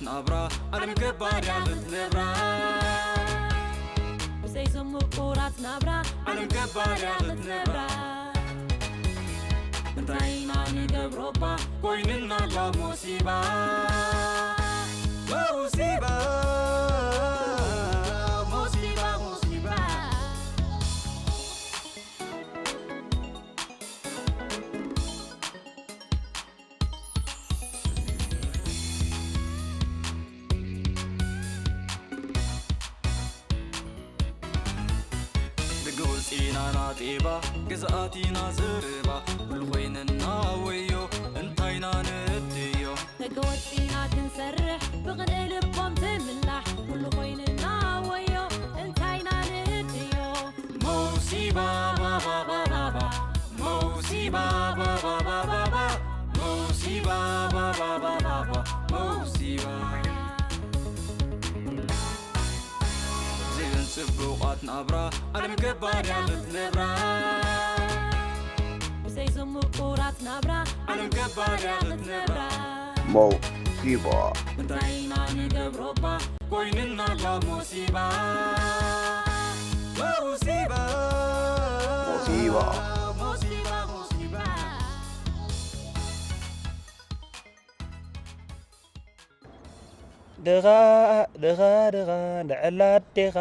ናብራ ዓለም ገባር እያ ክትነብራ። ብዘይ እዞም ምቁራት ናብራ ዓለም ገባር እያ ክትነብራ። እንታይ ኢና ንገብሮ እባ ኮይንና ኣሎ ሙሲባ። ሙሲባ፣ ሙሲባ፣ ሙሲባ። ደገ ወፂና ናጤባ፣ ግዝኣቲና ዘረባ፣ ኩሉ ኮይንና ወዮ፣ እንታይና ንእድዮ። ደገ ወፂና ክንሰርሕ፣ ብቕንኢ ልቦም ትምላሕ፣ ኩሉ ኮይንና ወዮ፣ እንታይና ንእድዮ። ሙሲባ፣ ባባ፣ ባባ፣ ባባ፣ ሙሲባ፣ ባባ፣ ባባ፣ ባባ፣ ሙሲባ፣ ባባ፣ ባባ፣ ባባ፣ ሙሲባ። ብዘይዘን ጽቡቓት ናብራ፣ ዓለም ገባር እያ ክትነብራ። ብዘይዞም ምቁራት ናብራ፣ ዓለም ገባር እያ ክትነብራ። ሞሲባ። እንታይ ኢና ንገብሮ እባ፣ ኮይንና ኣሎ ሞሲባ። ሞሲባ። ሞሲባ። ሞሲባ፣ ሞሲባ። ድኻ፣ ድኻ፣ ድኻ፣ እንድዕላ ኣዴኻ፣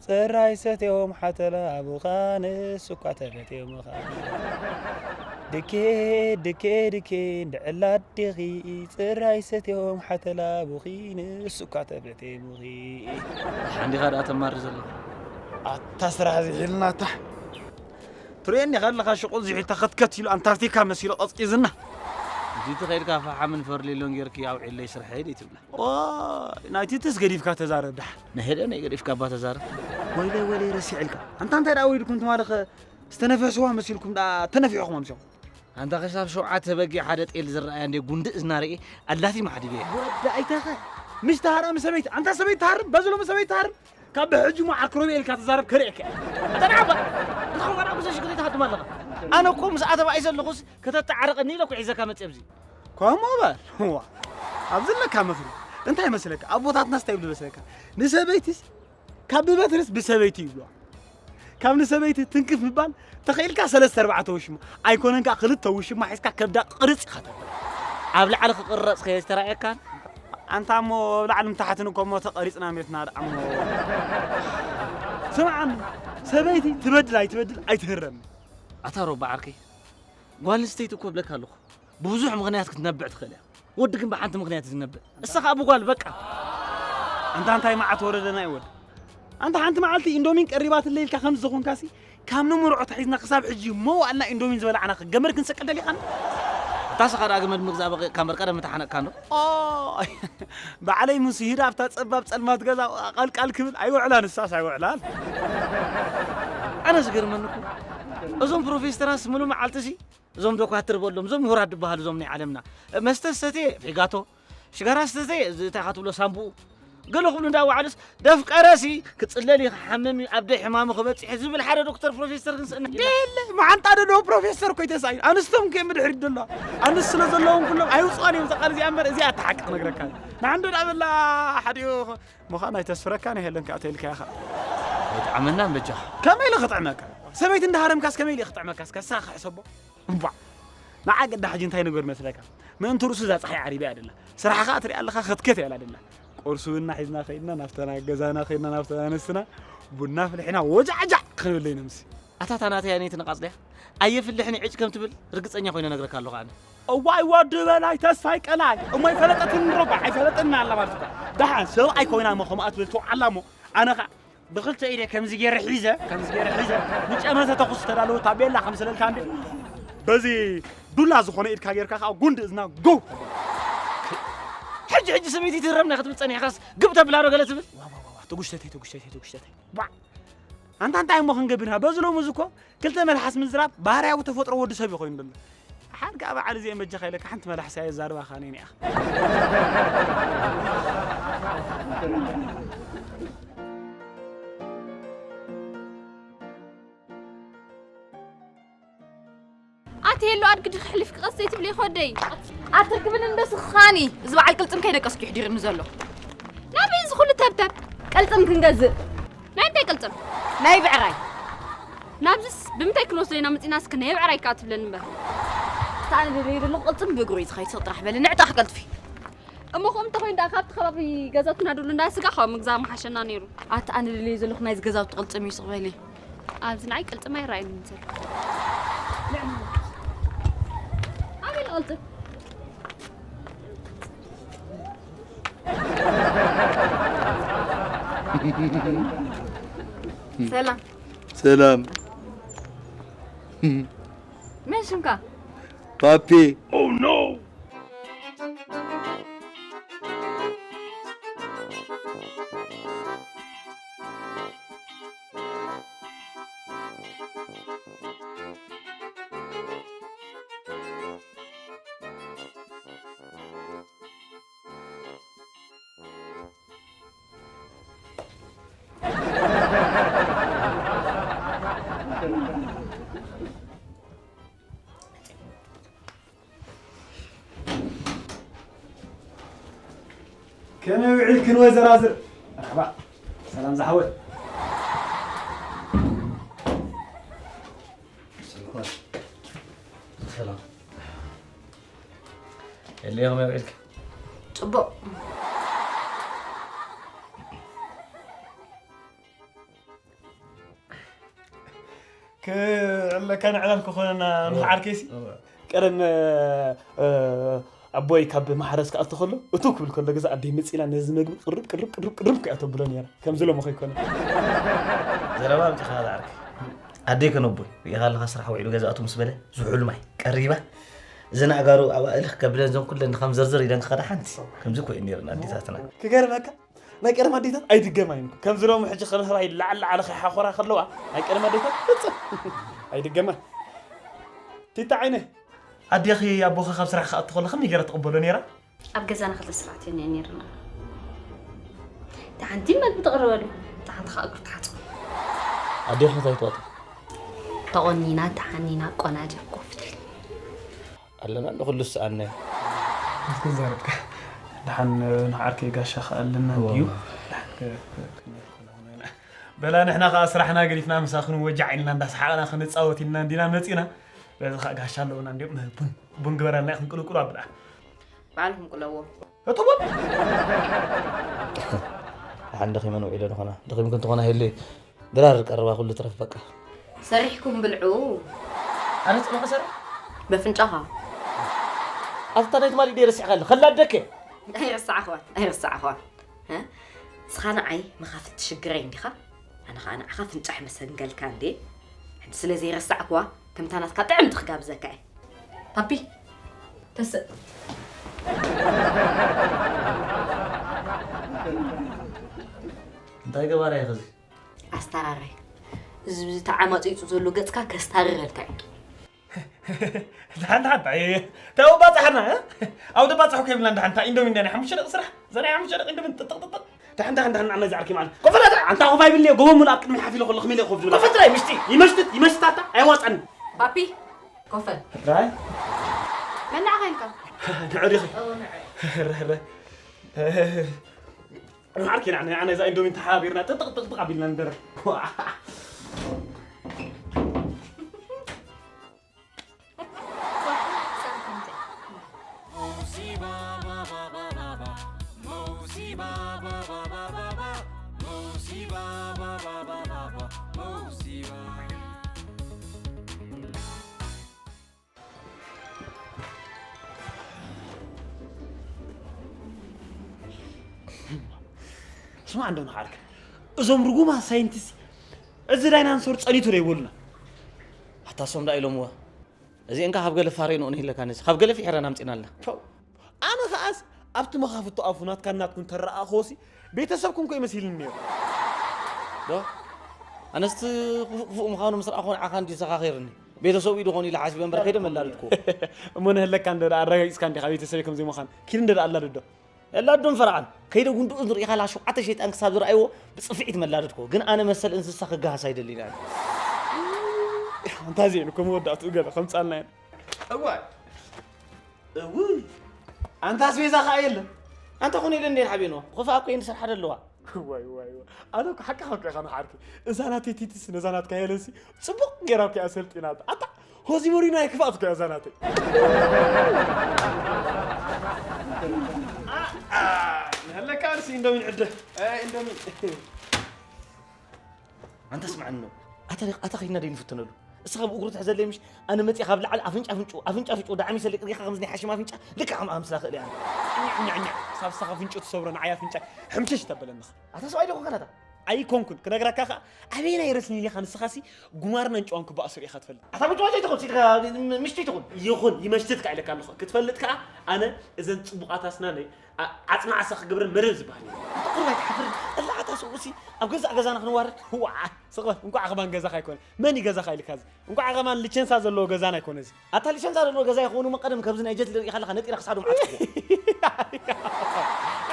ጽራይ ሰትዮም ሓተላ ኣቡኻ፣ ንሱ እኳ ተፈትዮ ምኻ። ድኬ፣ ድኬ፣ ድኬ፣ እንድዕላ ኣዴኺ፣ ጽራይ ሰትዮም ሓተላ ኣቡኺ፣ ንሱ እኳ ተፈትዮ ምኺ። ሓንዲኻ ደኣ ተማሪ ዘለኻ? ኣታ ስራሕ ዝሒልና ኣታ። ትርእየኒ ከለኻ ሽቁል ዝሒልካ ከትከት ኢሉ ኣንታርክቲካ መሲሉ ቀዝቂዝና። እቲ ተኸይድካ ፈሓምን ፈርኔሎን ጌርኪ ኣውዒለይ ስርሐይ ደይ ትብላ። ኦ፣ ናይቲ ትስ ገዲፍካ ተዛረብ ደሓን። ንሄደ ናይ ገዲፍካ እባ ተዛረብ። ወይለይ፣ ወይለይ፣ ረሲዕልካ። ኣንታ እንታይ ደኣ ወይድኩም ትማሊ ኸ ዝተነፍሕስዋ መሲልኩም ደኣ ተነፊሕኹም ኣምሲኹም። ኣንታ ክሳብ ሸውዓተ በጊዕ ሓደ ጤል ዝረኣያ እንደ ጉንዲ እዝና ርእየ ኣላቲም ሓዲገ። ወዲ ኣይተኸ። ምሽ ተሃረም ሰበይቲ። ኣንታ ሰበይቲ ተሃርም፣ በዚ ሎሚ ሰበይቲ ተሃርም። ካብ ብሕጂ እሞ ዓርኪ ሮቤል ኢልካ ትዛረብ ከርእየካ እየ። ኣታ ንዓባ፣ እንታይ ኾንካ ደኣ ብዙሕ ሽግር ትሃድም ኣለኻ? ኣነ እኮ ምስ ኣተባኣይ ዘለኹስ ከተተዓርቐኒ ኢለ እኮ ሒዘካ መጽየ ኣብዚ። ከምኡ በል። እዋ፣ ኣብዚ ኣለካ ምኽሪ። እንታይ መስለካ? ኣቦታትናስ እንታይ ይብሉ መስለካ? ንሰበይትስ ካብ ብበትርስ ብሰበይቲ ይብሉዋ። ካብ ንሰበይቲ ትንክፍ ምባል ተኽኢልካ ሰለስተ ኣርባዕተ ውሽማ፣ ኣይኮነን ከኣ ክልተ ውሽማ ሒዝካ ከብዳ ቅርጽ ኢኻ ተብላ። ኣብ ላዕሊ ክቕረጽ ከየዝተራእየካን? ኣንታ እሞ ኣብ ላዕልን ታሕትን እኮ እሞ ተቐሪጽና ሜትና ደኣ እሞ። ስምዓኒ፣ ሰበይቲ ትበድል ኣይትበድል ኣይትህረም። ኣታ ሮባ ዓርከይ፣ ጓል ኣንስተይቲ እኮ እብለካ ኣለኹ፣ ብብዙሕ ምኽንያት ክትነብዕ ትኽእል እያ። ወዲ ግን ብሓንቲ ምኽንያት እዩ ዝነብዕ። እሳ ኸኣ ብጓል በቃ። ኣንታ እንታይ መዓት ወረደና እዩ ወዲ። ኣንታ ሓንቲ መዓልቲ ኢንዶሚን ቀሪባትለይ ኢልካ ከምዚ ዝኾንካሲ፣ ካብ ንምርዖ ተሒዝና ክሳብ ሕጂ መዋእልና ኢንዶሚን ዝበላዕና ክገመድ ክንሰቅል ደሊኻና? እታ ስኻ ደኣ ገመድ ምግዛእ በቒቕካ እምበር ቀደም ምተሓነቕካ እንዶ። ኦይ፣ ባዕለይ ምስ ሂዳ ኣብታ ጸባብ ጸልማት ገዛ ቀልቃል ክብል ኣይውዕላን፣ እሳስ ኣይውዕላን። ኣነ ዝገርመኒ እኮ፣ እዞም ፕሮፌስተራስ ምሉ መዓልቲ ሲ እዞም ዶኳትር በሎም፣ እዞም ምሁራት ዝበሃሉ እዞም ናይ ዓለምና። መስተ ዝሰትየ ፌጋቶ፣ ሽጋራ ዝሰትየ እዚ እንታይ ኢኻ ትብሎ ሳምቡኡ። ገለ ክብሉ እንዳወዓሉስ ደፍቀረሲ ክጽለል እዩ፣ ክሓምም እዩ፣ ኣብ ደይ ሕማሙ ክበጽሕ እዩ ዝብል ሓደ ዶክተር ፕሮፌሰር ክንስእና። የለ፣ መዓንጣ ዶ ፕሮፌሰር እኮ እዩ ተሳኢኑ። ኣንስቶም ከ ምድሕሪት ደሎ። ኣንስቲ ስለ ዘለዎም ኩሎም ኣይውጽዋን እዮም እዛ ቃል እዚኣ እምበር እዚኣ እታ ሓቂ ክነግረካ። ንዓንዶ ደኣ በላ ሓዲኡ ምዃን ኣይተስፍረካን፣ የለን ከኣ ተልካ ኢኻ። ኣይጥዓመናን በጃኻ። ከመይ ኢለ ክጥዕመካ? ሰበይቲ እንዳሃረምካስ ከመይ ኢለ ክጥዕመካስ? ከሳኻ ሕሰቦ። እባ፣ ንዓ ግዳ ሕጂ እንታይ ንግበር መስለካ? ምእንቲ ርእሱ እዛ ጸሓይ ዓሪባ እያ ደላ። ስራሕኻ ትሪኣ ኣለኻ፣ ክትከት እያ ደላ። ቁርሲ ቡና ሒዝና ኸይድና፣ ናብተና ገዛና ኸይድና፣ ናብተና ኣንስትና ቡና ኣፍሊሕና ወጃዕጃዕ ክንብል ኢና ምስ። ኣታ እታ ናተይ ኣነይቲ ንቓጽ ድያ? ኣየፍልሕን ዕጭ ከም ትብል ርግጸኛ ኮይነ ነግረካ ኣለኹ ኣነ። እዋይ ወዲ በላይ ተስፋይ ቀላይ፣ እሞ ኣይፈለጠትን ሮባ፣ ኣይፈለጠትን ኣላ ማለት እኮ። ደሓን ሰብኣይ ኮይና እሞ ከምኣ ትብል ትውዓላ እሞ፣ ኣነ ኸኣ ብኽልተ ኢደ ከምዚ ገይረ ሒዘ፣ ከምዚ ገይረ ሒዘ፣ ንጨመተ ተኹስ ዝተዳለወ ታቤላ ከም ስለልካ እንዴ። በዚ ዱላ ዝኾነ ኢድካ ጌርካ ከኣ ጉንዲ እዝና ጎው። ሕጂ፣ ሕጂ ሰበይቲ ትህረምና ክትብል ጸኒሕካስ ግብ ተብላ ዶ ገለ ትብል? ዋ፣ ዋ፣ ዋ፣ ዋ፣ ትጉሽተተይ፣ ትጉሽተተይ፣ ትጉሽተተይ። ዋ። ኣንታ እንታይ እሞ ክንገብር ኢና? በዚ ሎሚ እዚ እኮ ክልተ መልሓስ ምዝራብ ባህርያዊ ተፈጥሮ ወዲ ሰብ እዩ ኮይኑ ዘሎ። ሓድጋ በዓል እዚአን በጃኻ ኢለካ ሓንቲ መልሓስ ኣየ ዛርባ ኻነ እኒኣ። እቲ የሎ ኣድግዲ ክሕልፍ ክቐስ ዘይትብሊ ይኾደይ። ኣትርክብን እንዶ ስኻኒ፣ እዚ በዓል ቅልጽም ከይደቀስኩ ይሕዲርኒ ዘሎ። ናበይ እዚ ኩሉ ተብተብ? ቅልጽም ክንገዝእ። ናይ እንታይ ቅልጽም? ናይ ብዕራይ። ናብዚስ ብምንታይ ክንወስዶ ኢና መጺና? እስኪ ናይ ብዕራይ ከኣ ትብለኒ እምበር። እታ ኣነ ደለየ ዘለኹ ቅልጽም ብእግሩ እዩ ዝኸይድ፣ ስቕ ጥራሕ በሊ፣ ንዕጣ ክቀልጥፊ። እሞ ከምኡ እንተኾይኑ ደኣ ካብቲ ከባቢ ገዛውትና ደሎ እንዳ ስጋ ካብ ምግዛእ ምሓሸና ነይሩ። ኣታ ኣነ ደለየ ዘለኹ ናይዚ ገዛውቲ ቅልጽም እዩ፣ ስቕ በሊ። ኣብዚ ንዓይ ቅልጽም ኣይረኣየንን ዘሎ። ኣበይ ቅልጽም? ሰላም። ሰላም። መን ሽምካ? ፓፒ። Oh no! ከመይ ውዒልክን ወይዘራዝር? መርሓባ። ሰላም ዝሓወይ። ሰላም። ሰላም። ኤልየ፣ ከመይ ውዒልክ? ጽቡቕ። ክዕለካ ንዕላል ክኾነና እወ። ንኽዓርከይሲ? እወ። ቀደም፣ እ፣ ኣቦይ ካብ ማሕረስ ክኣቱ ከሎ፣ እቱ ክብል ከሎ፣ ገዛ ኣደይ መጺላ ነዚ መግቢ ቅርብ፣ ቅርብ፣ ቅርብ፣ ቅርብ ክእያ ተብሎ ነይራ። ከምዚ ሎሚ ከይኮነ። ዘረባ ኣምጺኻ ዝዓርከይ። ኣደይ ከነቦይ፣ ርኢኻ ኣለኻ ስራሕ ውዒሉ ገዛእቱ ምስ በለ፣ ዝሑል ማይ ቀሪባ፣ እዘን ኣእጋሩ ኣባእልኽ ከብለን ዘን ኩለን ከም ዘርዘር ኢለን ክኸዳ ሓንቲ። ከምዚ እኮ እዩ ነይረን ኣዴታትና። ክገርመካ፣ ናይ ቀደም ኣዴታት ኣይድገማን እኮ። ከምዚ ሎሚ ሕጂ ከምህራይ ላዕሊ ላዕሊ ክሓኾራ ከለዋ፣ ናይ ቀደም ኣዴታት ፍጹም ኣይድገማን። ቲታ ዓይነ፣ ኣዴኺ ኣቦኺ ካብ ስራሕ ክኣቱ ከሎ ከመይ ገይራ ትቕበሎ ነይራ? ኣብ ገዛና ክልተ ስራሕቲ እየን ነይርና። እታ ሓንቲ መግቢ ተቕርበሉ፣ እታ ሓንቲ ከዓ እግሩ ትሓፅቦ። ኣዴኺ እንታይ ትዋጥር? ተቖኒና፣ ተሓኒና፣ ቆናጃ ኮፍ ትብል። ኣለና እንዶ ኩሉ ዝሰኣንናዮ። እስኪ ዛረብካ። ደሓን ንዓርከይ ጋሻ ከኣለና እዎ። እንድዩ። ደሓን ከ-፣ ከ-፣ ከ-፣ ከ-፣ በላ ንሕና ከዓ ስራሕና ገዲፍና ምሳኹም ወጃዕ ኢልና እንዳሰሓቕና ክንፃወት ኢልና እንዲና መፂና። በዚ ከዓ ጋሻ ኣለውና እንዲዮም ቡን፣ ቡን ግበረልና ኢኹም ቅልቅሉ ኣብልኣ። ባዕልኹም ቅለዎ። እትቡን። ደሓን ደኺመን ውዒለን ዝኾና። ደኺምክን ትኾና ሄሉ። ድራር ቀረባ ኩሉ ትረፍ በቃ። ሰሪሕኩም ብልዑ። ኣነ ጽባሕ እሰርሕ? በፍንጫኻ። ኣታ ናይ ትማሊ ደይ ረሲዕካ ኣለ። ከላደከ። ኣይረሳዕኽዋን፣ ኣይረሳዕኽዋን። እ? ንስኻ ንዓይ መኻፍት ትሽግረይ እንዲኻ? ኣነ ኸኣ ንዓኻ ፍንጫሕ መሰንገልካ እንዴ? ሕጂ ስለ ዘይረሳዕክዋ፣ ከምታ ናትካ ጥዕምቲ ክጋብዘካ እየ። ፓፒ፣ ተስእ። እንታይ ገባር እያ ኸዚ? ኣስታራራይ። እዚ፣ እዚ ተዓማጺጹ ዘሎ ገጽካ ከስታርረልካ እዩ። ደሓን፣ ደሓን፣ እንታይ፣ እንታይ ባጻሕና፣ እ? ኣብ ደባጻሕ እኮ የብልናን፣ ደሓን፣ እንታይ ኢንዶሚ እንዳ ናይ ሓሙሽተ ደቂ ስራሕ፣ እዛ ናይ ሓሙሽተ ደቂ ኢንዶሚ ጥጥቕ፣ ጥጥቕ። ደሓን፣ ደሓን፣ ደሓን፣ ኣነ ዝዓርኪ ማለት። ኮፈላ፣ ኣንታ ኮፋ ይብልኒ፣ ጎቦ ሙሉ ኣብ ቅድሚ ሓፍ ኢለ ከሎ፣ ከመይ ኢለ ኮፍ ዝብል? ኮፈ ጥራይ፣ ምሽቲ። ይመሽትት፣ ይመሽትት፣ ኣታ፣ ኣይዋጻን። ፓፒ፣ ኮፈ። ራይ? መን ንዓኻ ኢልካ? ንዑ ዲኺ? ኦ፣ ንዓይ። ረ፣ ረ። ንዓርኪ ንዓና፣ ንዓና እዛ ኢንዶሚን ተሓባቢርና ጥጥቕ ጥጥቕ ኣቢልና ንደርፍ። ስማዕ እንዶ ንዓርክ፣ እዞም ርጉማት ሳይንቲስት እዚ ዳይናንሶር ጸኒቱ ዶ ይበሉና? ኣታ እሶም ደኣ ኢሎምዎ። እዚ እንካ ካብ ገለ ፋሬኖ ንሂለካ ነዚ፣ ካብ ገለ ፊሕረን ኣምጺናልና። ፖው! ኣነ ኸኣስ ኣብቲ መኻፍቶ ኣፉ ናትካን ናትኩን ተረኣእኽዎሲ ቤተሰብኩም ኮ ይመሲልኒ ነይሩ። ዶ? ኣነስቲ ክፉእ ክፉእ ምዃኑ ምስ ረኣኹ ንዓኻ እንዲ ዘኻኺርኒ። ቤተሰቡ እዩ ድኾን ኢለ ሓሲበ እምበር ከይደ መላልድክዎ። እሞ ንህለካ እንደ ደኣ ኣረጋጊጽካ እንዲኻ ቤተሰበይ ከም ዘይምዃን። ኪድ እንደ ደኣ ኣላድዶ። የላዶን ፈርዓን። ከይደ ጉንድኡ ንሪኢኻ ኢልካ ሸውዓተ ሸይጣን ክሳብ ዝረኣይዎ ብጽፍዒት መላድድክዎ። ግን ኣነ መሰል እንስሳ ክገሃስ ኣይደልን እየ። ኣንታ እዚኤን እኮ መወዳእትኡ ገለ ከምጻልና እየን። እዋይ። እውይ። ኣንታ ኣስቤዛ ኸኣ የለን። ኣንታ ኾነ ኢለ እንዴ ሓቢኖ? ኹፋ እኮ እየን ዝሰርሓ ዘለዋ። ዋይ፣ ዋይ፣ ዋይ። ኣነ እኮ ሓቅኻ እኮ ኢኻ ንሓርኪ። እዛ ናተይ ቲቲስ ነዛ ናትካ የለንሲ ጽቡቕ ጌራ እኮ እያ ሰልጢናታ። ኣታ ሆዚ ሞሪኖ ኣይክፍኣት እኮ እያ እዛ ናተይ። ንሃለካ ኣርሲ ኢንዶሚን ዕደ። እ፣ ኢንዶሚን። ኣንታ ስምዓኒ ነው። ኣታ ኣታ ኸይድና ደይ ንፍትነሉ። እስኻ ብእግሩ ትሕዘለይ ምሽ? ኣነ መጽእ ካብ ላዕሊ ኣፍንጫ ኣፍንጭኡ፣ ኣፍንጫ ኣፍንጭኡ ዳዕሚ ሰሊቅ ጌኻ ከምዚ ናይ ሓሽም ኣፍንጫ ልክዕ ከም ኣምስላ ክእል እየ ኣነ። ኛዕ ኛዕ ኛዕ። ሳብ እስኻ ኣፍንጭኡ ትሰብሮ ንዓይ ኣፍንጫ ሕምሽሽ ተበለኒ። ኣታ ሰብኣይ ዲኹም ከላታ? ኣይኮንኩን። ክነግረካ ኸኣ ኣበየናይ ረስኒን ኢኻ ንስኻሲ ጉማርን ኣንጭዋን ክበኣሱ ርኢኻ ትፈልጥ? ኣታ ምጭዋጭ ኣይትኹን፣ ሲድካ ምሽቲ ኣይትኹን። ይኹን፣ ይመሽትት ከኣ ኢለካ ኣለኹ። ክትፈልጥ ከኣ ኣነ እዘን ጽቡቓት ኣስናነይ ዓ-፣ ዓጽሚ ዓሳ ክገብረን መረብ ዝበሃል እዩ። ኣታ ቁሩብ ኣይትሓፍርን? ጠላዕታ ስብኡሲ ኣብ ገዛእ ገዛና ክንዋረድ? ዋዓ፣ ስቕ በል። እንቋዕ ከማን ገዛኻ ኣይኮነ። መን እዩ ገዛኻ ኢልካ እዚ? እንቋዕ ከማን ሊቸንሳ ዘለዎ ገዛና ኣይኮነ እዚ። ኣታ ሊቸንሳ ዘለዎ ገዛ ይኸውን እሞ ቀደም ከምዚ ናይ ጀት ሪኢኻ ኣለኻ ነጢረ ክሳዶም ዓጸፍዎ።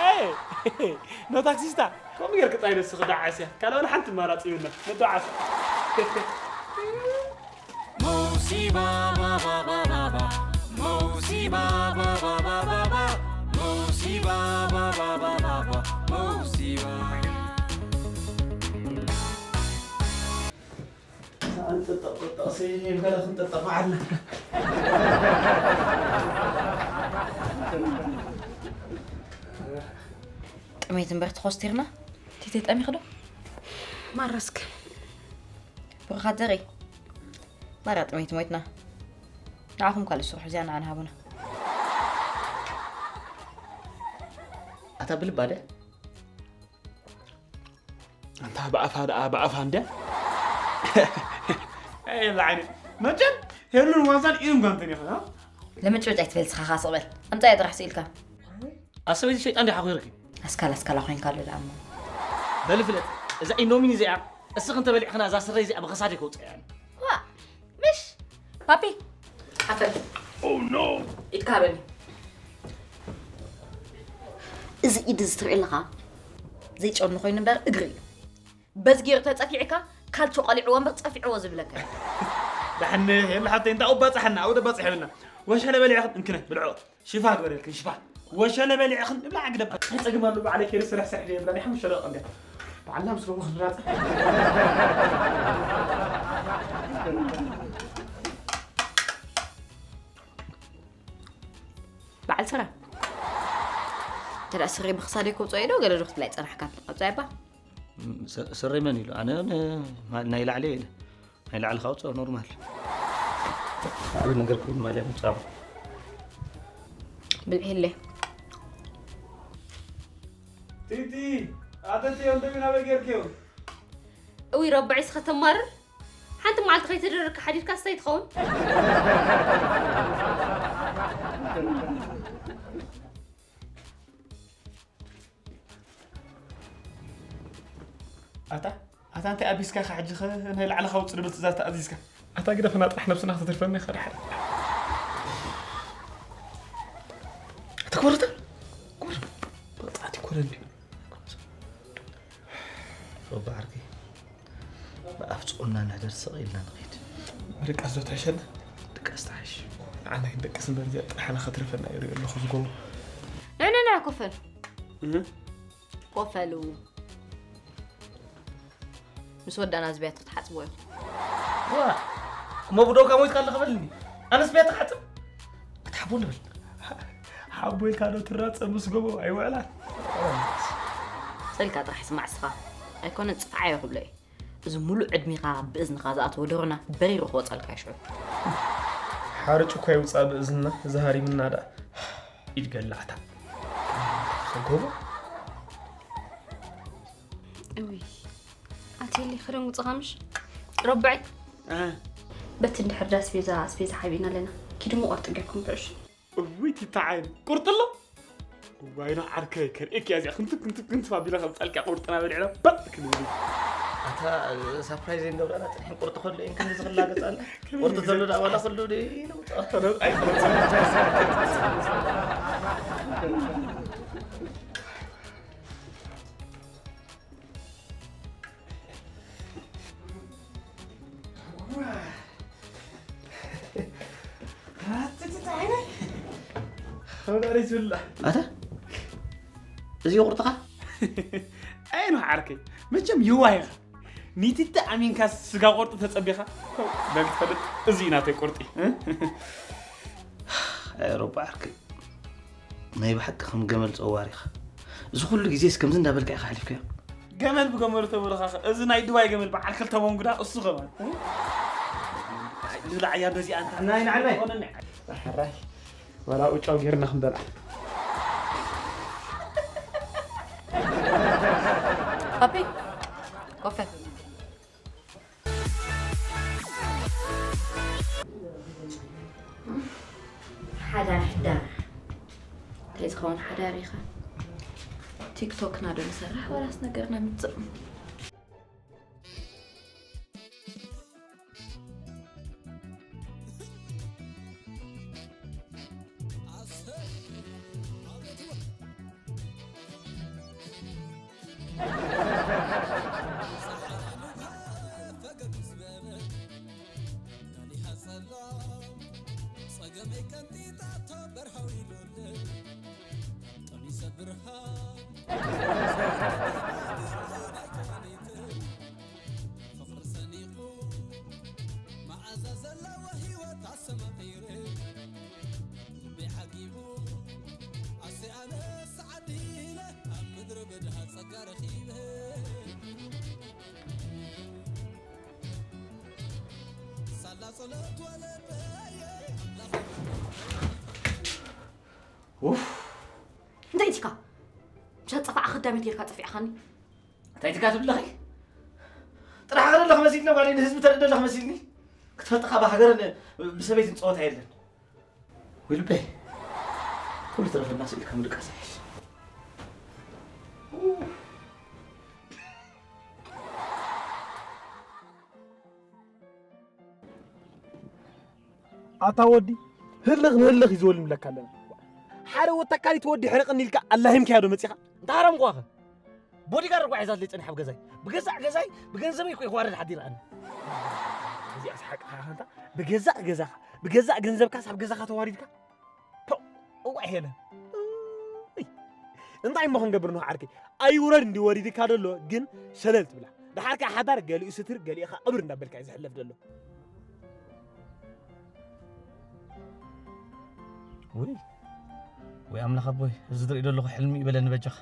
ኤይ፣ ኖ ታክሲስታ። ከምኡ ጌርክ ጥራይ ነስኺ ደዓስያ። ካልእ ወላ ሓንቲ ኣማራጺ ይብልና። ንደዓስ። Musiba ba ba ba ba ba. Musiba ba ba ba ba ba. Musiba ba ba ba ba ba. Musiba. ጥሜት እምበር ተኾስቲርና። ቲተይ ጠሚኺ ዶ? ማረስክ። ብሩኻት ዘርኢ። ማራ ጥሜት ሞይትና። ንዓኹም ካልእ ስርሑ እዚኣ ንዓና ሃቡና። ኣታ ብልባ ድያ? ኣንታ ብኣፋ ደኣ ብኣፋ እንድያ። ኣይ፣ የላ ዓይኒ። መቸም ሄሉን ዋዛን ኢድን ጓንትን ኢኻ፣ እ? ለመጭበጭ ኣይትበል፣ ንስኻ ኸኣ ስቕ በል። ኣምጻያ ጥራሕ ስኢልካ። ኣሰበይቲ ሸይጣን ድያ ሓኺርኪ? ኣስካል ኣስካላ ኮይንካ ኣሎ ደኣ እሞ። በሊ ፍለጥ፣ እዛ ኢንዶሚኒ እዚኣ እስኺ እንተበሊዕኽና እዛ ስረይ እዚኣ ብኸሳደይ ከውፅኣ እየ። ዋ፣ ምሽ፣ ፓፒ፣ ሓፈል። Oh no! ኢድካ ሃበኒ። እዚ ኢድ እዚ ትርኢ ኣለኻ? ዘይጨኑ ኮይኑ እምበር እግሪ እዩ። በዚ ገይሩ ተጸፊዕካ ካልቾ ቀሊዕዎ እምበር ጸፊዕዎ ዝብለካ እዩ። ዳሕኒ የለ ሓብተይ፣ እንታይ ኣባጻሕና፣ ኣውደ ባጽሕ የብልና። ወሸለ በሊዕኽን እንክነ ብልዖ። ሽፋ ግበረልክን፣ ሽፋ። ወሸለ በሊዕኽን ንብላዕ ግደባ። እንታይ ጸገም ኣሎ? ባዕለይ ከይደ ስራሕ ስራሕ ድየ ብላ ናይ ሓሙሽተ ደቂቕ እንድያ። ባዕልና ምስ ገቡ ክንራጸ። በዓል ስረ። እንተ ደኣ ስረይ ብኽሳደይ ከውጽኦ እየ ዶ ገለ ዶ ክትብላ ኣይጸናሕካን? ኣውጽኣያ እባ። ም-፣ ስ-፣ ስረይ መን ኢሉ? ኣነ ን-፣ ማ-፣ ናይ ላዕሊ ኢለ። ናይ ላዕሊ ካውጽኦ ኖርማል። ላዕሊ ነገር ክብል ማልያ ምጻሩ። ብልዒ ህለ። ቲቲ፣ ኣተቲ፣ ወንድሚ ናበይ ጌርክዮ? እውይ ረባዒ፣ እስኸ ተማርር። ሓንቲ መዓልቲ ከይተደረግካ ሓዲርካ ስታይ ትኸውን? ኣታ፣ ኣታ እንታይ ኣቢስካ ኢኻ ሕጂ ኸ ናይ ላዕሊ ካውጽእ ዝብል ትእዛዝ ተኣዚዝካ? ኣታ ግደፈና ጥራሕ ነብስና ከተትርፈና ኢኻ ድሓር። ኣታ ኮረታ? ኮረ-፣ በጣዕቲ ኮረ እንዲሁ። ሮባ ዓርከይ፣ ብኣፍ ጾምና ንሕደር፣ ስቕ ኢልና ንኸይድ። ምድቃስ ዶ ትሕሸና? ድቃስ ትሓሽ። ንዓና ክንደቅስ እምበር፣ እዚኣ ጥራሕና ከትርፈና እዩ፣ ሪኦ ኣለኹ ዝጎቦ። ንዕ፣ ንዕ፣ ንዕ፣ ኮፈል። እህ። ኮፈሉ። ምስ ወዳና እዚ ብያቲ ክትሓጽብዎ ኢኹም። ዋ፣ እሞ ብደውካ ሞይትካ ኣለኻ በልኒ። ኣነስ ብያቲ ክሓጽብ? ኣታ ሓቦ ንበል። ሓቦ ኢልካ ዶ ትራጸም ምስ ጎቦ ኣይውዕላን? ጸልካ ጥራሕ ስማዕ እስኻ። ኣይኮነን ጽፍዓዮ ክብሎ እዩ። እዚ ሙሉእ ዕድሚኻ ብእዝንኻ ዝኣተወ ደሮና በሪሩ ክወጸልካ እዩ ሽዑ። ሓርጭ እኳ ይውጻእ ብእዝንና፣ እዚ ሃሪምና ደኣ። ኢድ ገላዕታ። ጎቦ። እውይ፣ ኣትየለይ ክደንጉጽኻ ምሽ? ረብዐይ። እ። በቲ እንድሕር ዳ ኣስቤዛ፣ ኣስቤዛ ሓቢእና ኣለና። ኪዱ እሞ ቁርጢ ጌርኩም ብዕሽ። እውይ፣ ቲታ ዓይኒ። ቁርጢ ኣሎ? እዋይና ዓርከይ፣ ከርእየኪ እያ እዚኣ። ክንትፍ፣ ክንትፍ፣ ክንትፍ ኣቢላ ከም ጸልካ ቁርጥና በሊዕና በጥ ክንብል። ኣታ፣ ሳፕራይዝ እንገብራና፣ ጽንሕን ቁርጢ ከሎ እየን ክንዲ ዝኽላ ገጻና። ቁርጢ ዘሎ ዳ ዋላ ከሎ ደ ይነውጣ። ኣታ እዚ ቁርጥኻ? ኣይኑ ዓርከይ፣ መቸም ይዋይኻ። ኒቲተ ኣሚንካ ስጋ ቁርጥ ተጸቢኻ በግ ትፈልጥ። እዚ ናተይ ቁርጢ። ኣውሮፓ ዓርከይ፣ ናይ ብሓቂ ከም ገመል ጸዋር ኢኻ። እዚ ኩሉ ግዜስ ከምዚ እንዳበልካ ኢኻ ሓሊፍካዮ? ገመል ብገመሉ ተበልኻ። እዚ ናይ ዱባይ ገመል በዓል ክልተ መንጉዳ እሱ ከማን። ንብላዕ እያ በዚኣ እንታ። ናይ ንዓናይ። ኮነኒ። ሕራይ። ወላ ኡጫው ጌርና ክንበልዓ። ፓፒ ኮፈ ሓዳር ሕዳር እንታይ ዝኸውን ሓዳር ኢኻ? ቲክቶክና ዶ ንሰርሕ ወላስ ነገርና ምፅእ? እንታይ ኢትካ? ምሻ ጠፋዕ ክዳሚት ጌርካ ጠፊዕኻኒ። እንታይ ኢትካ ትብለኺ? ጥራሕ ገለ ኣለኽ መሲልኒ ጓለይ፣ ንህዝቢ ተርኢ ዘለኽ መሲልኒ። ክትፈልጥኻ ብሃገርን ብሰበይትን ጸወታ የለን። ወይ ልበይ፣ ኩሉ ትረፈና ስኢልካ ምድቃስ ይሕሽ። ኣታ ወዲ ህልኽ ንህልኽ እዩ ዝወልምለካ ኣለና። ሓደ ወተካሊት ወዲ ሕርቕኒ ኢልካ ኣላሂምካዮ ዶ መፂኻ? እንታ ሃረምኳኸ? ቦዲጋርድ እኳ ሒዛትለይ ጸኒሓ ኣብ ገዛይ። ብገዛእ ገዛይ ብገንዘበይ እኮ ይዋረድ ሓዲረኣኒ። እዚኣ ሰሓቅኻ ኣንታ ብገዛእ ገዛኻ ብገዛእ ገንዘብካስ ኣብ ገዛኻ ተዋሪድካ? ፖ! እዋይ ሄለን። እይ! እንታይ እሞ ክንገብር ንኹ ዓርከይ? ኣይውረድ እንዲ ወሪድካ ደሎ ግን ሸለል ትብላ። ደሓር ከኣ ሓዳር ገሊኡ ስትር ገሊኡ ከኣ ቅብር እንዳበልካ እዩ ዝሕለፍ ደሎ። ውይ ወይ ኣምላኽ ኣቦይ፣ እዚ ዝርኢ ዘለኹ ሕልሚ እዩ በለኒ በጃኻ።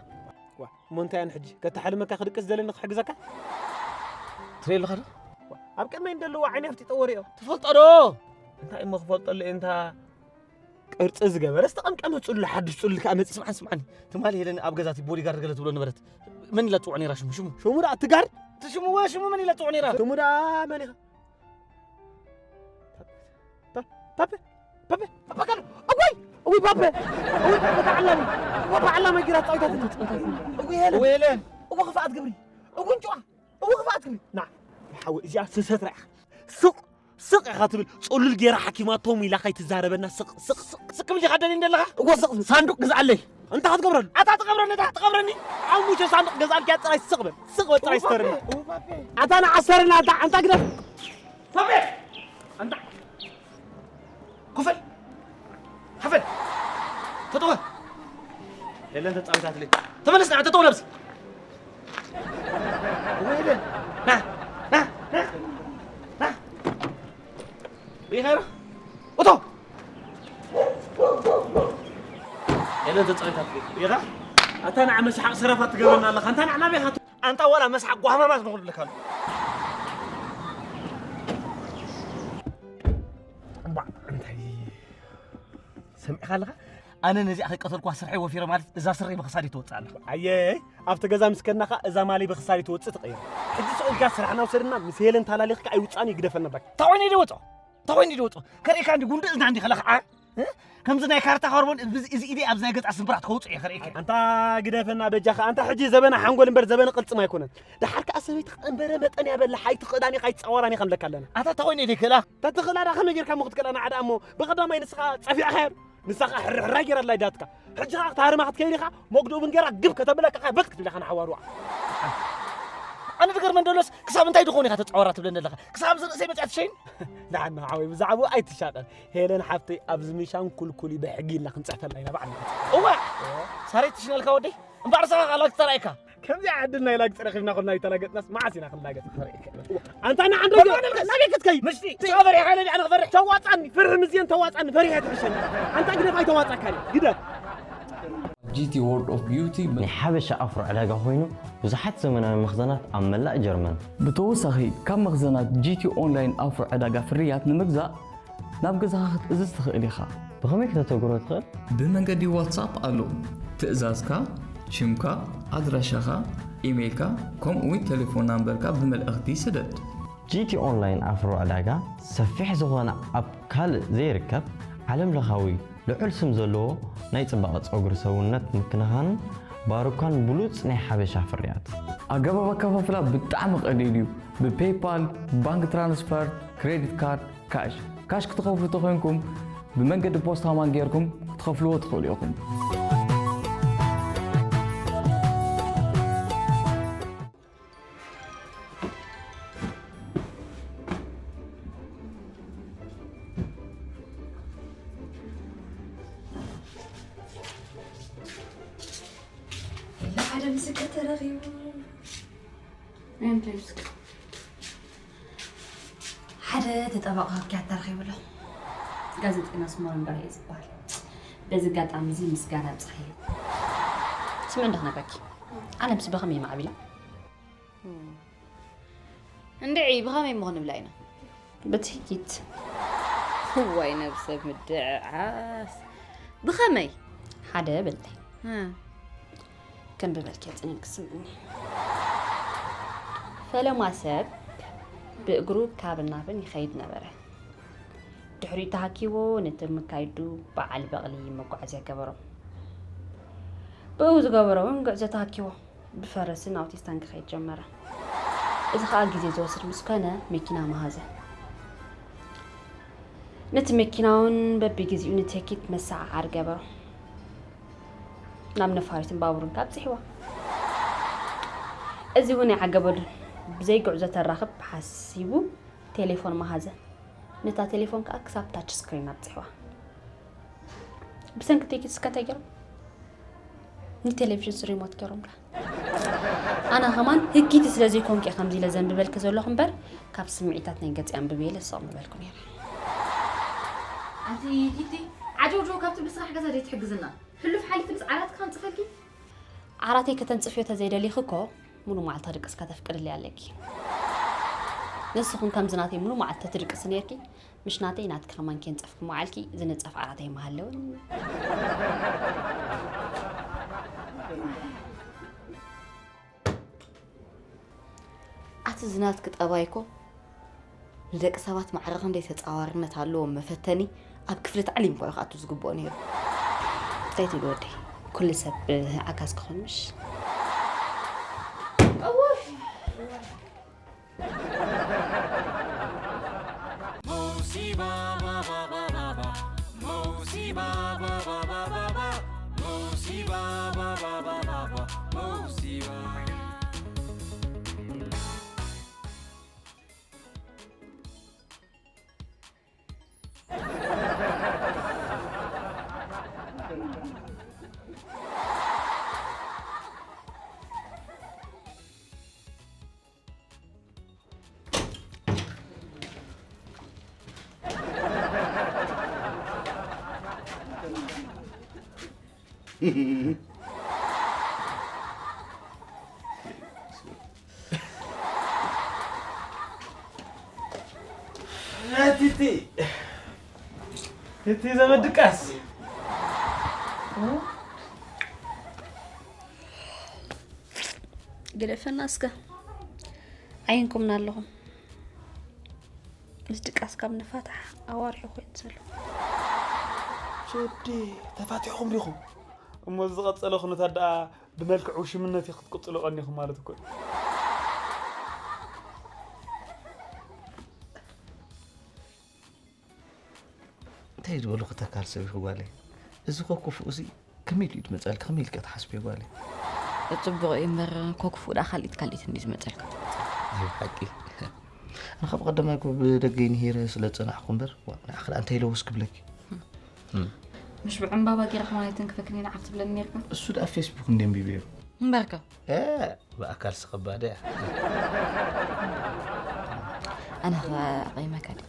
ዋ እሞ እንታይ ኣነ ሕጂ ከተሕልመካ ክድቅስ ዘለኒ ክሕግዘካ? ትርኢ ኣለኻ ዶ? ዋ ኣብ ቅድመይ እንደለዎ ዓይኒ ኣፍጢጠ ወሪኦ። ትፈልጦ ዶ? እንታይ እሞ ክፈልጠሉ እየ እንታ ቅርጺ ዝገበረ ዝተቐምቀመ ጽሉል ሓድሽ ጽሉል ከኣ መጺ። ስምዓኒ ስምዓኒ ትማሊ ሄለን ኣብ ገዛ እቲ ቦዲጋርድ ገለ ትብሎ ነበረት። መን ኢላ ትጽውዖ ነይራ ሽሙ ሽሙ? ሽሙ ደኣ ትጋር? እቲ ሽሙ ወ ሽሙ መን ኢላ ትጽውዖ ነይራ? ሽሙ ደኣ መን ኢኻ? ፓፔ ፓፔ ፓፔ ካሉ እወይ እወይ ፓፔ እወይ ፓፔ ተዓላሚ እወ ተዓላሚ ጊራ ጻዊታት ጻዊታት እወ ሄለን እወ ሄለን እወ ክፋኣት ግብሪ እወ እንጭዋ እወ ክፋኣት ግብሪ ና ሓወ እዚኣ ስሰትራ ኢኻ ስቕ ስቕ ኢኻ ትብል ጽሉል ጌራ ሓኪማቶም ኢላ ከይትዛረበና ስቕ ስቕ ስቕ ስቕ ክብል ዲኻ ደልየኒ ዘለኻ እወ ስቕ ሳንዱቕ ግዝኣለይ እንታይ ክትገብረሉ ኣታ ትቐብረኒ ኣታ ትቐብረኒ ሓሙሽተ ሳንዱቕ ገዛልኪያ ጥራይ ስቕ በል ስቕ በል ጥራይ ስተርና ኣታ ንዓሰርና ኣታ ኣንታ ግደፍ ቶቤ! ኣንታ! ኮፈል! ሓፈል! ተጠወ! የለን ተጻዊታትለይ። ተመለስ ንዓ ተጠወ ነብሲ! ወይለ! ና! ና! ና! ና! ሪኢኻ ዶ? እቶ! የለን ተጻዊታትለይ። ሪኢኻ? ኣታ ንዓ መስሓቕ ሰረፋት ትገብረና ኣለኻ። ኣንታ ንዓ ናበይ ኢኻ ኣንታ ዋላ መስሓ ጓህማማት ንኹሉ ልካሉ እምባ እንታይ ሰሚዕካ ኣለኻ ኣነ ነዚኣ ከይቀተልኳ ስርሐይ ወፊረ ማለት እዛ ስረይ ብክሳድ ትወፅእ ኣላ ኣየ ኣብቲ ገዛ ምስ ከድናኻ እዛ ማለይ ብክሳድ ትወፅእ ትቐይር ሕጂ ስቕ ኢልካ ስራሕና ውሰድና ምስ ሄለን ታላሊኽካ ኣይውፃእን ይግደፈና ባክ እንታይ ኮይኑ ይደወፆ እንታይ ኮይኑ ይደወፆ ከርእካ እንዲ ጉንዲ እዝና እንዲ ከለኽዓ ከምዚ ናይ ካርታ ካርቦን እዚ ኢደ ኣብዚ ናይ ገጻ ስምብራት ከውጽእ እየ ከርእየካ። ኣንታ ግደፈና በጃኻ ኣንታ ሕጂ ዘበነ ሓንጎል እምበር ዘበነ ቅልጽም ኣይኮነን። ደሓር ከኣ ሰበይትኻ እምበረ መጠን እያ በላሕ ኣይትኽእላን ኢኻ ኣይትጻወራን ኢኻ ንብለካ ኣለና። ኣታ ተኾይነ ኢደ ክእላ። ተትኽእላ ደኣ ከመይ ጌርካ እሞ ክትክእላ ንዓ ደኣ እሞ ብቐዳማይ ንስኻ ጸፊዕኻያ ንሳ ከኣ ሕርሕራይ ጌራ ኣላ ኢዳትካ። ሕጂ ከኣ ክትሃርማ ክትከይድ ኢኻ መጉድኡ እውን ጌራ ግብ ከተብለካ ከኣ በጥ ክትብለካ ንሓዋሩኣ። ኣነ ዝገርመን ደሎስ ክሳብ እንታይ ድኾን ኢኻ ተጻወራ ትብለኒ ኣለኻ? ክሳብ ኣብዚ ርእሰይ መጺኣ ትሸይን? ደሓን ሓወይ፣ ብዛዕባኡ ኣይትሻቐል። ሄለን ሓፍተይ ኣብዚ ሚሻን ኩልኩል እዩ፣ ብሕጊ ኢልና ክንጽሕፈላ ኢና ባዕልና። እዋ! ሳሬት ትሽነልካ ወደይ? እምበኣር ንስኻ ላግጺ ተራእይካ። ከምዚኣ ዕድል ናይ ላግጺ ረኺብና ኮልና ኣይተላገጽናስ መዓስ ኢና ክንላገጽ? ኣንታ ንዓ እንዶ ናበይ ክትከይድ? ምሽቲ፣ ንስኻ ፈሪሕካ ኢለ ድኣ ንኽፈርሕ? ተዋጻኒ፣ ፍርሒ ምስየን ተዋጻኒ፣ ፈሪሐ ትሕሸኒ። ኣንታ ግደፍ ኣይተዋጻካን እዩ፣ ግደፍ። ጂ ቲ World of Beauty ናይ ሓበሻ ኣፍሮ ዕዳጋ ኮይኑ ብዙሓት ዘመናዊ መኽዘናት ኣብ መላእ ጀርመን። ብተወሳኺ ካብ መኽዘናት ጂ ቲ ኦንላይን ኣፍሮ ዕዳጋ ፍርያት ንምግዛእ ናብ ገዛኻ ክትእዝዝ ትኽእል ኢኻ። ብኸመይ ክተተግብሮ ትኽእል? ብመንገዲ ዋትሳፕ ኣሎ። ትእዛዝካ፣ ሽምካ፣ ኣድራሻኻ፣ ኢሜይልካ፣ ከምኡ እውን ቴሌፎን ናምበርካ ብመልእኽቲ ስደድ። ጂ ቲ ኦንላይን ኣፍሮ ዕዳጋ ሰፊሕ ዝኾነ ኣብ ካልእ ዘይርከብ ዓለም ለኻዊ ልዑል ስም ዘለዎ ናይ ጽባቐ ጸጉሪ ሰውነት ምክንኻንን ባሩካን ብሉጽ ናይ ሓበሻ ፍርያት። ኣገባብ ኣከፋፍላ ብጣዕሚ ቀሊል እዩ። ብፔይፓል፣ ባንክ ትራንስፈር፣ ክሬዲት ካርድ፣ ካሽ። ካሽ ክትኸፍሉ ተኾይንኩም ብመንገዲ ፖስታ ማን ጌርኩም ክትኸፍልዎ ትኽእሉ ኢኹም። ኢላ ሓደ ምስክር ተረኺቡ። እንታይ ምስክር? ሓደ ተጠባቂ ወኪያት ተረኺቡ ኣሎ። ጋዜጠኛ ስሞን በርሄ ዝበሃል። በዚ ኣጋጣሚ እዚ ምስጋና ኣብጽሓዮ። ስሚ እንዶ ክነግረኪ። ዓለምሲ ብኸመይ ማዕቢላ? እንድዒ፣ ብኸመይ እሞ ክንብላ ኢና? ብትህኪት። እዋይ ነብሰ ምድዕዓስ። ብኸመይ? ሓደ በለይ። እ። ከንብበልኪ ጽንን ክስምኒ። ፈለማ ሰብ ብእግሩ ካብ ናብን ይኸይድ ነበረ። ድሕሪኡ ተሃኪዎ ነቲ መካይዱ በዓል በቕሊ መጓዓዝያ ገበሮ። ብኡ ዝገበሮ እውን ጉዕዞ ተሃኪዎ ብፈረስን ኣውቲስታን ክኸይድ ጀመረ። እዚ ኸኣ ግዜ ዝወስድ ምስ ኮነ መኪና መሃዘ። ነቲ መኪና እውን በብግዜኡ ንትህኪት መሰዓዓሪ ገበሮ። ናብ ነፋሪትን ባቡርን ከኣ ኣብጺሕዋ። እዚ እውን ኣይዓገበሉን። ብዘይ ጉዕዞ ተራኽብ ሓሲቡ ቴሌፎን መሃዘ። ነታ ቴሌፎን ከኣ ክሳብ ታች ስክሪን ኣብጺሕዋ። ብሰንኪ ቴኪስ እስከ እንታይ ገይሮም? ንቴሌቪዥንስ ሪሞት ገይሮምላ። ኣነ ኸማን ህኪቲ ስለ ዘይኮንኩ እየ ከምዚ ኢለ ዘንብበልኪ ዘለኹ እምበር፣ ካብ ስምዒታት ናይ ገጽ ኣንብብ ኢለ ስቕ ምበልኩ ነይረ። ኣቲ ቲቲ፣ ዓጀውጀው ካብ ትብሊ ስራሕ ገዛ ዘይትሕግዝና። ሕሉፍ ሓሊፉ ምስ ዓራትኪ ከንጽፈልኪ? ዓራተይ ከተንጽፍዮ ተዘይደሊኺ እኮ፣ ሙሉ መዓልቲ ክድቅስ ከተፍቅድለይ ኣለኪ። ንስኽን ከምዚ ናተይ ሙሉ መዓልቲ ትድቅሲ ነይርኪ፣ ምሽ ናተይ ናትኪ ከማን ከየንጸፍኪ መዓልኪ ዝንጸፍ ዓራተይ ምሃለወን። ኣቲ ዝናትኪ ጠባይ እኮ ንደቂ ሰባት ማዕረ ክንደይ ተጻዋርነት ኣለዎ መፈተኒ ኣብ ክፍሊ ታዕሊም እኮ እዩ ክኣቱ ዝግብኦ ነይሩ። እንታይ ትብሉ ወደይ? ኩሉ ሰብ ዓጋዝ ክኾን ምሽ? ቲቲ፣ ቲቲ ዘመድ ድቃስ። ግደፈና እስከ። ዓይንኩምና ኣለኹም። ምስ ድቃስ ካብ ንፋታሕ ኣዋርሑ ኮይኑ ዘሎ። ጆዲ፣ ተፋቲሕኩም ዲኹም? እሞ ዝቐጸለ ኩነታት ደኣ ብመልክዕ ውሽምነት እዩ ክትቅጽሎ ቀኒኹም ማለት እኮ እዩ። እንታይ ዝበልኩ ተካል ሰብ ኢኹ ጓለይ? እዚ ኮ ክፉእ እዚ ከመይ ኢሉ እዩ ዝመጸልኪ? ከመይ ኢልኪ ትሓስብዮ ጓለይ? ጽቡቕ እዩ እምበር፣ ኮ ክፉእ ደኣ ካልኢት ካልኢት እንድዩ ዝመጸልካ። ናይ ብሓቂ። ኣነ ካብ ቀዳማይ እኮ ብደገ ይንሄረ ስለ ዝጸናሕኩ እምበር፣ ዋ፣ ንዓኺ ደኣ እንታይ ኢለ ወስ ክብለኪ? እም። ምሽ ብዕምባባ ጌራ ከማን ኣይትንክፈክኒ ንዓኽ ትብለኒ ኔርካ። እሱ ደኣ ፌስቡክ እንደ ኣንቢበዮ። እምበርከ እ፣ ብኣካልሲ ከባድ እያ። ኣነ ኸ ኣቐይመካ ድየ?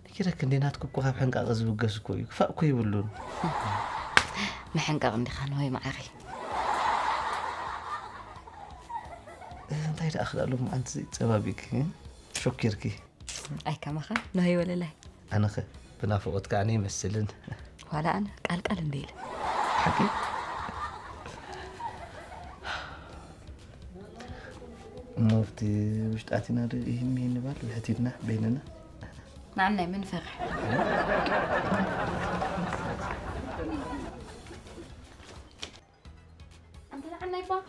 ነጊረኪ እንደ ናትኪ እኮ ካብ ሕንቃቐ ዝብገስ እኮ እዩ። ክፋእ እኮ የብሉን። ምሕንቃቕ እንዲኻ ንወይ መዓኸይ። እንታይ ደኣ ክዳእ ሎም ኣንቲ ጸባቢቂ ሾኪርኪ። ኣይከማኻ ንወይ ወለላይ። ኣነኸ ብናፍቆት ከኣ ይመስልን። ዋላ ኣነ ቃልቃል እንደ ኢለ። ሓቂ እሞ ኣብቲ ውሽጣቲና ዶ ይህን ይህን ባል ብሕቲትና በይንና ንዓናይ ምን ፈርሕ። ኣንተ ንዓናይ ባ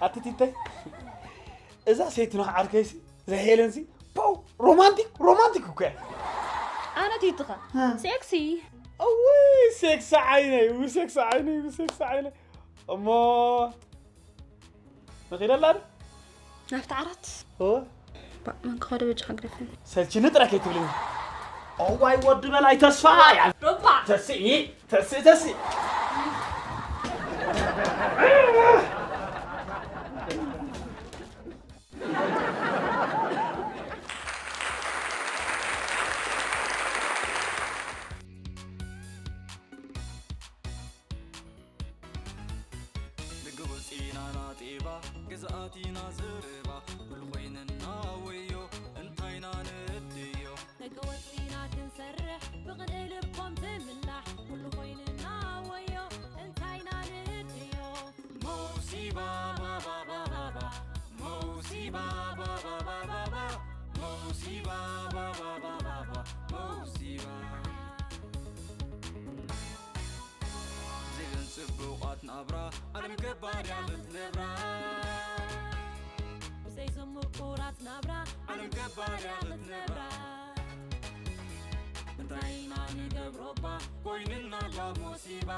ኣቲ ቲተይ እዛ ሰይቲ ኖህ ዓርከይሲ እዛ ሄለንሲ ፖው ሮማንቲክ ሮማንቲክ እኮ እያ። ኣነ ቲትኻ ሴክሲ እውይ ሴክሲ ዓይነይ እውይ ሴክሲ ዓይነይ እውይ ሴክሲ ዓይነይ እሞ መኺደላ ዶ ናብቲ ዓራት እወ ባእ መን ክኸዶ በጃኻ ግደፈኒ ሰልችኒ ጥራይ ከይትብልኒ። እዋይ ወዲ በላይ ተስፋ ያ ዶባ ተስኢ ተስኢ ተስኢ ንግብፂ ኢና ናጤባ ግዝኣት ኢና ዘረባ ኩሉ ኮይንና ወዮ እንታይና ንእድዮ ተገወፂና ክንሰርሕ ብቕንኢ ልቦም ትምላሕ ኩሉ ኮይንና ወዮ እንታይና ንእድዮ መውሲባ ባባባባባ መውሲባ ባባባባባ መውሲባ ባባባባባ መውሲባ ዝብን ጽቡቓት ናብራ ዓለም ገባዳ ክትነብራ ብዘይ ዝምቁራት ናብራ ዓለም ገባዳ ክትነብራ እንታይ ኢና ንገብሮባ ኮይንና ላ ሞሲባ